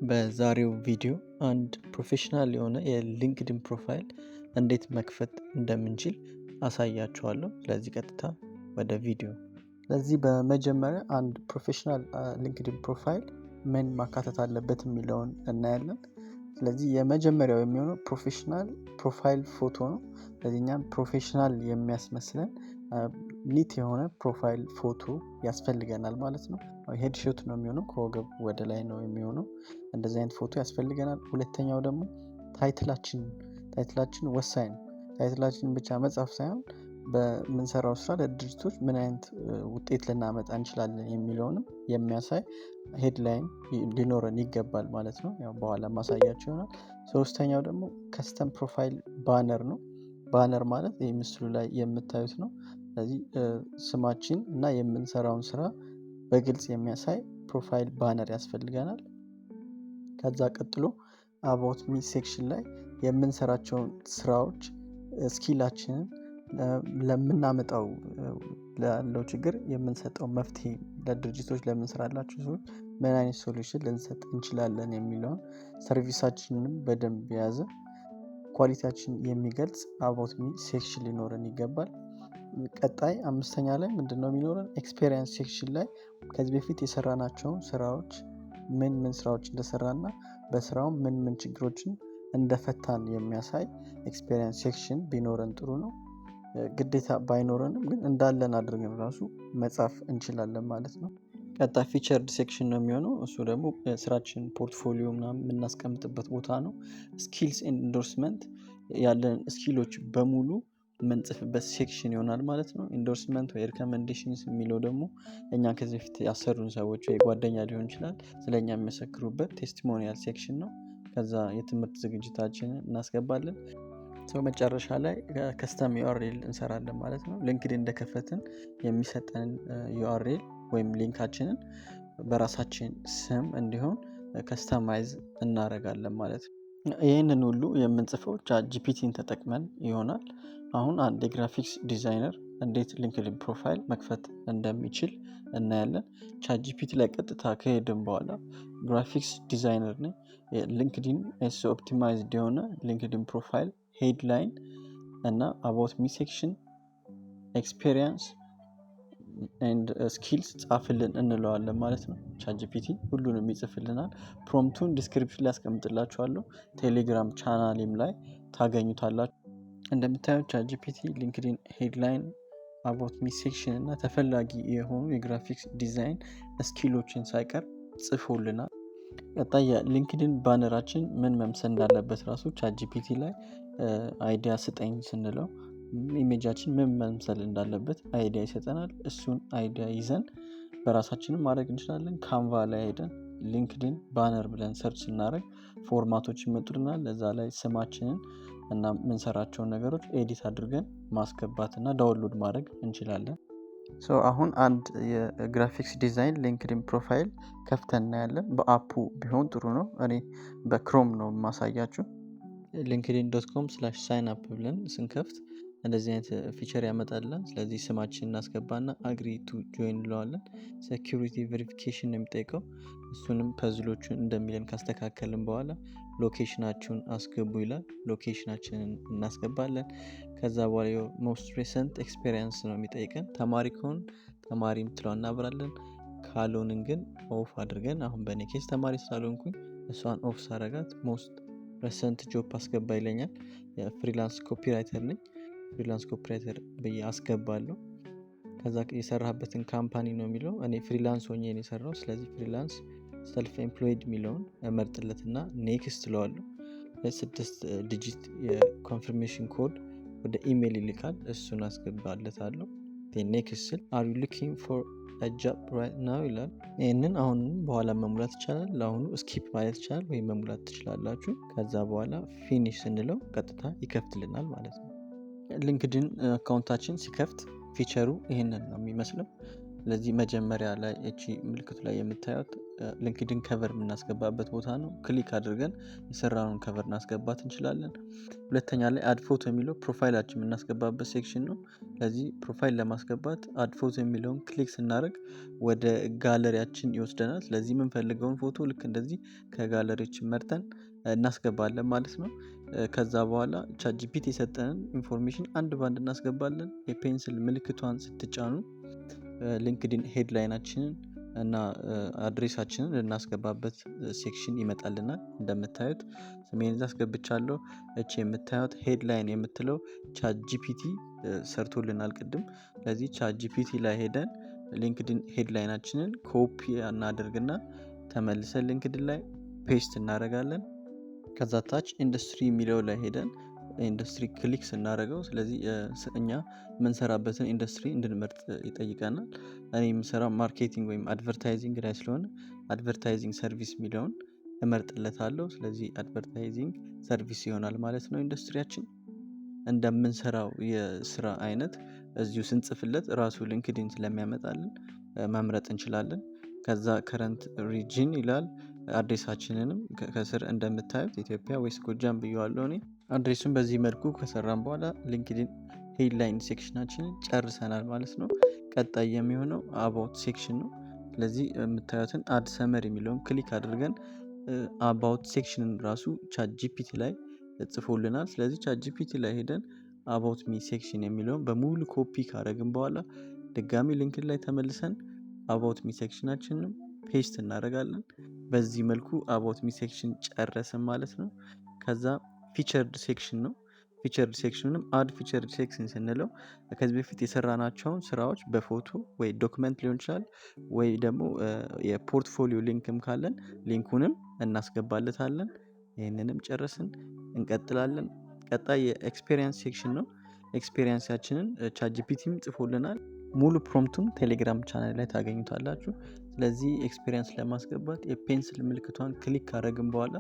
በዛሬው ቪዲዮ አንድ professional የሆነ የ LinkedIn profile እንዴት መክፈት እንደምንችል አሳያችኋለሁ። ስለዚህ ቀጥታ ወደ ቪዲዮ። ስለዚህ በመጀመሪያ አንድ professional LinkedIn profile ምን ማካተት አለበት የሚለውን እናያለን። ስለዚህ የመጀመሪያው የሚሆነው professional profile photo ነው። ስለዚህ እኛም professional የሚያስመስለን neat የሆነ profile photo ያስፈልገናል ማለት ነው። Headshot ነው የሚሆነው፣ ከወገብ ወደ ላይ ነው የሚሆነው። እንደዚህ አይነት ፎቶ ያስፈልገናል። ሁለተኛው ደግሞ title ኣችን ወሳኝ ነው። Title ኣችን ብቻ መጻፍ ሳይሆን በምንሰራው ስራ ለድርጅቶች ምን አይነት ውጤት ልናመጣ እንችላለን የሚለውንም የሚያሳይ headline ሊኖረን ይገባል ማለት ነው። ያው በኋላ ማሳያችሁ ይሆናል። ሶስተኛው ደግሞ custom profile banner ነው። Banner ማለት ይህ ምስሉ ላይ የምታዩት ነው። ስለዚህ ስማችን እና የምንሰራውን ስራ በግልጽ የሚያሳይ profile banner ያስፈልገናል። ከዛ ቀጥሎ about me section ላይ የምንሰራቸውን ስራዎች፣ skill ኣችንን፣ ለምናመጣው ላለው ችግር የምንሰጠው መፍትሄ፣ ለድርጅቶች ለምንሰራላቸው ሰዎች ምን አይነት solution ልንሰጥ እንችላለን የሚለውን፣ service ኣችንንም በደንብ የያዘ፣ quality ያችን የሚገልጽ about me section ሊኖረን ይገባል። ቀጣይ አምስተኛ ላይ ምንድነው የሚኖረን? Experience section ላይ ከዚህ በፊት የሰራናቸውን ስራዎች፣ ምን ምን ስራዎች እንደሰራና በስራውም ምን ምን ችግሮችን እንደፈታን የሚያሳይ experience section ቢኖረን ጥሩ ነው። ግዴታ ባይኖረንም ግን እንዳለን አድርገን ራሱ መጻፍ እንችላለን ማለት ነው። ቀጣይ featured section ነው የሚሆነው። እሱ ደግሞ ስራችን፣ portfolio ምናምን የምናስቀምጥበት ቦታ ነው። Skills endorsement፣ ያለን skill ኦች በሙሉ የምንጽፍበት section ይሆናል ማለት ነው። Endorsement ወይ recommendations የሚለው ደግሞ እኛ ከዚህ በፊት ያሰሩን ሰዎች ወይ ጓደኛ ሊሆን ይችላል፣ ስለኛ የሚመሰክሩበት testimonial section ነው። ከዛ የትምህርት ዝግጅታችንን እናስገባለን። So መጨረሻ ላይ custom URL እንሰራለን ማለት ነው። LinkedIn እንደከፈትን የሚሰጠንን URL ወይም link ኣችንን በራሳችን ስም እንዲሆን customize እናደርጋለን ማለት ነው። ይህንን ሁሉ የምንጽፈው ChatGPT ን ተጠቅመን ይሆናል። አሁን አንድ የ graphics designer እንዴት LinkedIn profile መክፈት እንደሚችል እናያለን። ChatGPT ላይ ቀጥታ ከሄድን በኋላ "graphics designer ነኝ፣ LinkedIn SEO optimized የሆነ LinkedIn profile headline እና about me section፣ experience and skills ጻፍልን" እንለዋለን ማለት ነው። ChatGPT ሁሉንም ይጽፍልናል። Prompt ኡን description ላይ አስቀምጥላችኋለሁ። ቴሌግራም ቻናሌም ላይ ታገኙታላችሁ። እንደምታዩት ChatGPT LinkedIn headline፣ about me section እና ተፈላጊ የሆኑ የ graphics design skill ኦችን ሳይቀር ጽፎልናል። ቀጣይ የ LinkedIn banner ኣችን ምን መምሰል እንዳለበት ራሱ ChatGPT ላይ idea ስጠኝ ስንለው image ኣችን ምን መምሰል እንዳለበት idea ይሰጠናል። እሱን idea ይዘን በራሳችንም ማድረግ እንችላለን። Canva ላይ ሄደን LinkedIn banner ብለን search ስናደርግ format ኦች ይመጡልናል። እዛ ላይ ስማችንን እና የምንሰራቸውን ነገሮች edit አድርገን ማስገባት እና download ማድረግ እንችላለን። አሁን አንድ የ graphics design LinkedIn profile ከፍተን እናያለን። በ app ኡ ቢሆን ጥሩ ነው። እኔ በ Chrome ነው የማሳያችሁ። linkedin.com/signup ብለን ስንከፍት እንደዚህ አይነት feature ያመጣልናል። ስለዚህ ስማችንን እናስገባና agree to join እንለዋለን። Security verification ነው የሚጠይቀው። እሱንም puzzle ኦቹን እንደሚለን ካስተካከልን በኋላ location ኣችሁን አስገቡ ይላል። Location ኣችንን እናስገባለን። ከዛ በኋላ most recent experience ነው የሚጠይቀን። ተማሪ ከሆን ተማሪ የምትለዋን እናብራለን። ካልሆንን ግን off አድርገን፣ አሁን በእኔ case ተማሪ ስላልሆንኩኝ እሷን off ሳረጋት most recent job አስገባ ይለኛል። Freelance copywriter ነኝ። Freelance copywriter ብዬ አስገባለሁ። ከዛ የሰራህበትን company ነው የሚለው። እኔ freelance ሆኜ ነው የሰራው። ስለዚህ freelance self employed የሚለውን እመርጥለትና next እለዋለሁ። ስድስት digit የ confirmation code ወደ ኢሜይል ይልካል። እሱን አስገባለታለሁ። Next ስል "Are you looking for job right now?" ይላል። ይህንን አሁንም በኋላ መሙላት ይቻላል። ለአሁኑ skip ማለት ይቻላል ወይም መሙላት ትችላላችሁ። ከዛ በኋላ finish ስንለው ቀጥታ ይከፍትልናል ማለት ነው። LinkedIn account ኣችን ሲከፍት feature ኡ ይህንን ነው የሚመስለው። ስለዚህ መጀመሪያ ላይ እቺ ምልክቱ ላይ የምታዩት LinkedIn cover የምናስገባበት ቦታ ነው። Click አድርገን የሰራነውን cover ማስገባት እንችላለን። ሁለተኛ ላይ add photo የሚለው profile ኣችን የምናስገባበት section ነው። ለዚህ profile ለማስገባት add photo የሚለውን click ስናደርግ ወደ ጋለሪያችን ይወስደናል። ስለዚህ የምንፈልገውን ፎቶ ልክ እንደዚህ ከጋለሪያችን መርጠን እናስገባለን ማለት ነው። ከዛ በኋላ ChatGPT የሰጠንን information አንድ ባንድ እናስገባለን። የ pencil ምልክቷን ስትጫኑ LinkedIn headline ኣችንን እና address ኣችንን ልናስገባበት section ይመጣልናል። እንደምታዩት ስሜን እዛ አስገብቻለሁ። እቺ የምታዩት headline የምትለው ChatGPT ሰርቶልናል ቅድም። ለዚህ ChatGPT ላይ ሄደን LinkedIn headline ኣችንን copy እናደርግና ተመልሰን LinkedIn ላይ paste እናደርጋለን። ከዛ ታች ኢንዱስትሪ የሚለው ላይ ሄደን industry click ስናደርገው፣ ስለዚህ እኛ የምንሰራበትን ኢንዱስትሪ እንድንመርጥ ይጠይቀናል። እኔ የምሰራው marketing ወይም advertising ላይ ስለሆነ advertising service የሚለውን እመርጥለታለሁ። ስለዚህ advertising service ይሆናል ማለት ነው ኢንዱስትሪያችን። እንደምንሰራው የስራ አይነት እዚሁ ስንጽፍለት ራሱ LinkedIn ስለሚያመጣልን መምረጥ እንችላለን። ከዛ current region ይላል። Address ኣችንንም ከስር እንደምታዩት ኢትዮጵያ ወይስ ጎጃም ብየዋለሁ እኔ። Address ኡን በዚህ መልኩ ከሰራን በኋላ LinkedIn headline section ኣችንን ጨርሰናል ማለት ነው። ቀጣይ የሚሆነው about section ነው። ስለዚህ የምታዩትን add summary የሚለውን click አድርገን about section ን ራሱ ChatGPT ላይ ጽፎልናል። ስለዚህ ChatGPT ላይ ሄደን about me section የሚለውን በሙሉ ኮፒ ካደረግን በኋላ ድጋሚ LinkedIn ላይ ተመልሰን about me section ኣችንንም paste እናደርጋለን። በዚህ መልኩ about me section ጨረስን ማለት ነው። ከዛ featured section ነው። Featured section ንም add featured section ስንለው ከዚህ በፊት የሰራናቸውን ስራዎች በፎቶ ወይ document ሊሆን ይችላል፣ ወይ ደግሞ የ portfolio link ም ካለን link ኡንም እናስገባለታለን። ይህንንም ጨረስን፣ እንቀጥላለን። ቀጣይ የ experience section ነው። Experience ኣችንን ChatGPT ም ጽፎልናል። ሙሉ prompt ኡን Telegram channel ላይ ታገኙታላችሁ። ስለዚህ experience ለማስገባት የ pencil ምልክቷን click ካደረግን በኋላ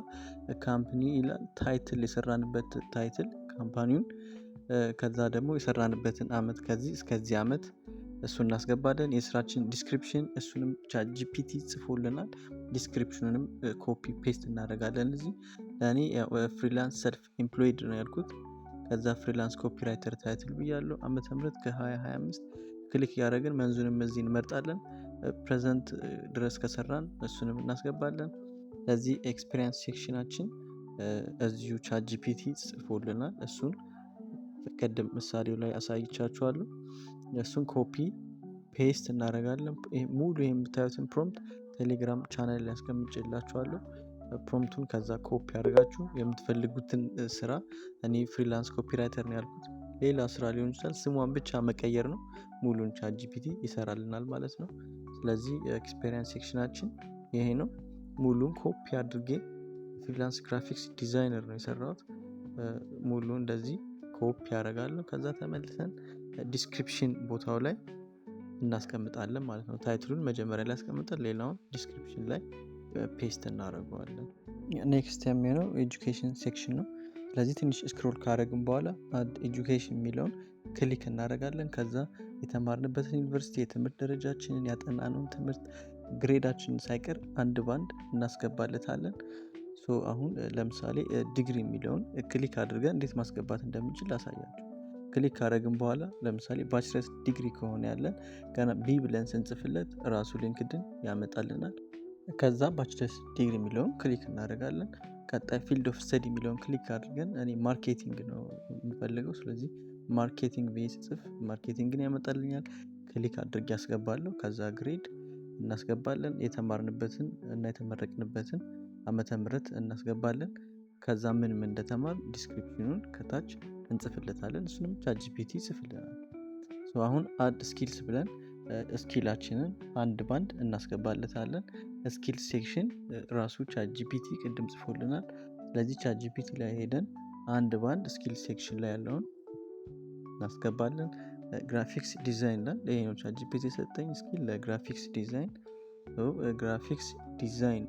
company ይላል፣ title፣ የሰራንበት title company ውን፣ ከዛ ደግሞ የሰራንበትን አመት ከዚህ እስከዚህ አመት እሱ እናስገባለን። የስራችን description እሱንም ChatGPT ጽፎልናል። Description ኑንም copy paste እናደርጋለን። እዚህ ለእኔ freelance self employed ነው ያልኩት። ከዛ freelance copywriter title ብያለሁ። ዓመተ ምህረት ከ2025 click እያደረግን month ኡንም እዚህ እንመርጣለን። Present ድረስ ከሰራን እሱንም እናስገባለን። ለዚህ experience section ኣችን እዚሁ ChatGPT ጽፎልናል። እሱን ቅድም ምሳሌው ላይ አሳይቻችኋለሁ። እሱን copy paste እናደርጋለን። ሙሉ የምታዩትን prompt Telegram channel ላይ አስቀምጬላችኋለሁ። Prompt ኡን ከዛ ኮፒ አድርጋችሁ የምትፈልጉትን ስራ፣ እኔ freelance copywriter ነው ያልኩት፣ ሌላ ስራ ሊሆን ይችላል። ስሟን ብቻ መቀየር ነው። ሙሉን ChatGPT ይሰራልናል ማለት ነው። ስለዚህ experience section ኣችን ይሄ ነው። ሙሉን ኮፒ አድርጌ freelance graphics designer ነው የሰራሁት። ሙሉ እንደዚህ ኮፒ ያደርጋለሁ። ከዛ ተመልሰን description ቦታው ላይ እናስቀምጣለን ማለት ነው። Title ኡን መጀመሪያ ላይ አስቀምጠን ሌላውን description ላይ paste እናደርገዋለን። Next የሚሆነው education section ነው። ስለዚህ ትንሽ scroll ካደረግን በኋላ add education የሚለውን click እናደርጋለን። ከዛ የተማርንበትን ዩኒቨርሲቲ፣ የትምህርት ደረጃችንን፣ ያጠናነውን ትምህርት፣ grade ኣችንን ሳይቀር አንድ ባንድ እናስገባለታለን። So አሁን ለምሳሌ ዲግሪ የሚለውን click አድርገን እንዴት ማስገባት እንደምንችል ላሳያችሁ። Click ካደረግን በኋላ ለምሳሌ bachelor's degree ከሆነ ያለን ገና B ብለን ስንጽፍለት ራሱ LinkedIn ያመጣልናል። ከዛ bachelor's degree የሚለውን click እናደርጋለን። ቀጣይ field of study የሚለውን click አድርገን እኔ marketing ነው የምፈልገው። ስለዚህ marketing ብዬ ስጽፍ marketing ን ያመጣልኛል። Click አድርጌ ያስገባለሁ። ከዛ grade እናስገባለን። የተማርንበትን እና የተመረቅንበትን ዓመተ ምህረት እናስገባለን። ከዛ ምን ምን እንደተማርን description ኑን ከታች እንጽፍለታለን። እሱንም ChatGPT ይጽፍልናል። አሁን add skills ብለን skill ኣችንን አንድ ባንድ እናስገባለታለን። Skill section ራሱ ChatGPT ቅድም ጽፎልናል። ስለዚህ ChatGPT ላይ ሄደን አንድ ባንድ skill section ላይ ያለውን እናስገባለን። Graphics design ላይ ይሄ ነው ChatGPT የሰጠኝ skill ለ graphics design። Graphics design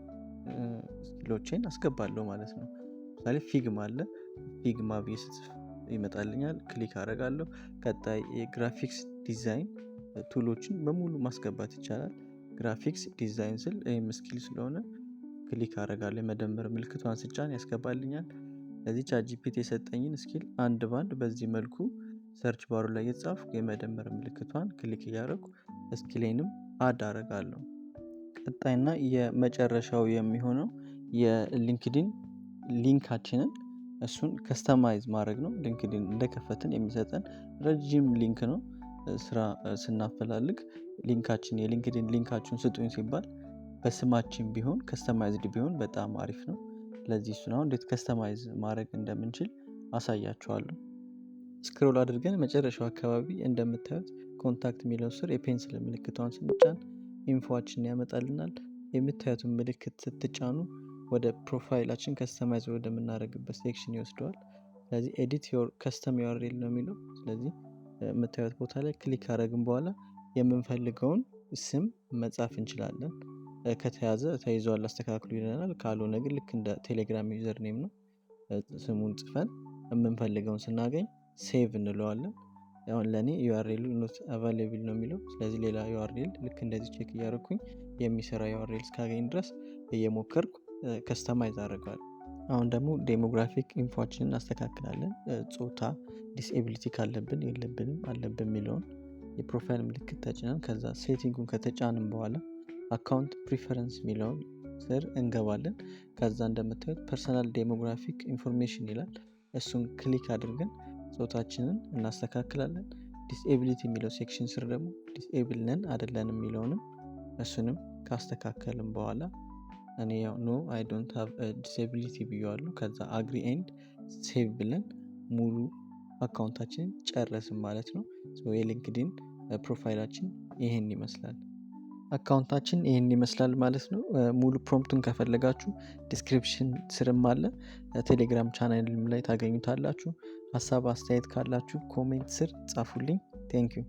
skill ኦቼን አስገባለሁ ማለት ነው። ለምሳሌ Figma አለ። Figma ብዬ ስጽፍ ይመጣልኛል። Click አደርጋለሁ። ቀጣይ የ graphics design tool ኦችን በሙሉ ማስገባት ይቻላል። Graphics design ስል ይህም skill ስለሆነ click አደርጋለሁ። የመደመር ምልክቷን ስጫን ያስገባልኛል። ለዚህ ChatGPT የሰጠኝን skill አንድ ባንድ በዚህ መልኩ search bar ኡ ላይ እየጻፍኩ የመደመር ምልክቷን click እያደረኩ skill ኤንም add አደርጋለሁ። ቀጣይና የመጨረሻው የሚሆነው የ LinkedIn link ኣችንን እሱን customize ማድረግ ነው። LinkedIn እንደከፈትን የሚሰጠን ረጅም link ነው። ስራ ስናፈላልግ link ኣችን የ LinkedIn link ኣችሁን ስጡኝ ሲባል በስማችን ቢሆን customized ቢሆን በጣም አሪፍ ነው። ስለዚህ እሱን አሁን እንዴት customize ማድረግ እንደምንችል አሳያችኋለሁ። Scroll አድርገን መጨረሻው አካባቢ እንደምታዩት contact የሚለው ስር የ pencil ምልክቷን ስንጫን info ኣችንን ያመጣልናል። የምታዩትን ምልክት ስትጫኑ ወደ profile ኣችን customize ወደምናደርግበት section ይወስደዋል። ስለዚህ "Edit your custom URL" ነው የሚለው። ስለዚህ የምታዩት ቦታ ላይ click ካደረግን በኋላ የምንፈልገውን ስም መጻፍ እንችላለን። ከተያዘ ተይዟል አስተካክሉ ይለናል። ካልሆነ ግን ልክ እንደ ቴሌግራም username ነው። ስሙን ጽፈን የምንፈልገውን ስናገኝ save እንለዋለን። አሁን ለእኔ URL ኡ not available ነው የሚለው። ስለዚህ ሌላ URL ልክ እንደዚህ check እያደረኩኝ የሚሰራ URL እስካገኝ ድረስ እየሞከርኩ customize አደርገዋለሁ። አሁን ደግሞ demographic info ኣችንን እናስተካክላለን። ጾታ፣ disability ካለብን የለብንም፣ አለብን የሚለውን የ profile ምልክት ተጭነን ከዛ setting ኡን ከተጫንን በኋላ account preference የሚለውን ስር እንገባለን። ከዛ እንደምታዩት personal demographic information ይላል። እሱን click አድርገን ጾታችንን እናስተካክላለን። Disability የሚለው section ስር ደግሞ disable ነን አይደለንም የሚለውንም እሱንም ካስተካከልን በኋላ እኔ ያው "No, I don't have disability" ብዬዋለሁ። ከዛ agree and save ብለን ሙሉ account ኣችንን ጨረስን ማለት ነው። የ LinkedIn profile ኣችን ይሄን ይመስላል። Account ኣችን ይህን ይመስላል ማለት ነው። ሙሉ prompt ኡን ከፈለጋችሁ description ስርም አለ፣ ቴሌግራም ቻናልም ላይ ታገኙታላችሁ። ሀሳብ አስተያየት ካላችሁ comment ስር ጻፉልኝ። Thank you.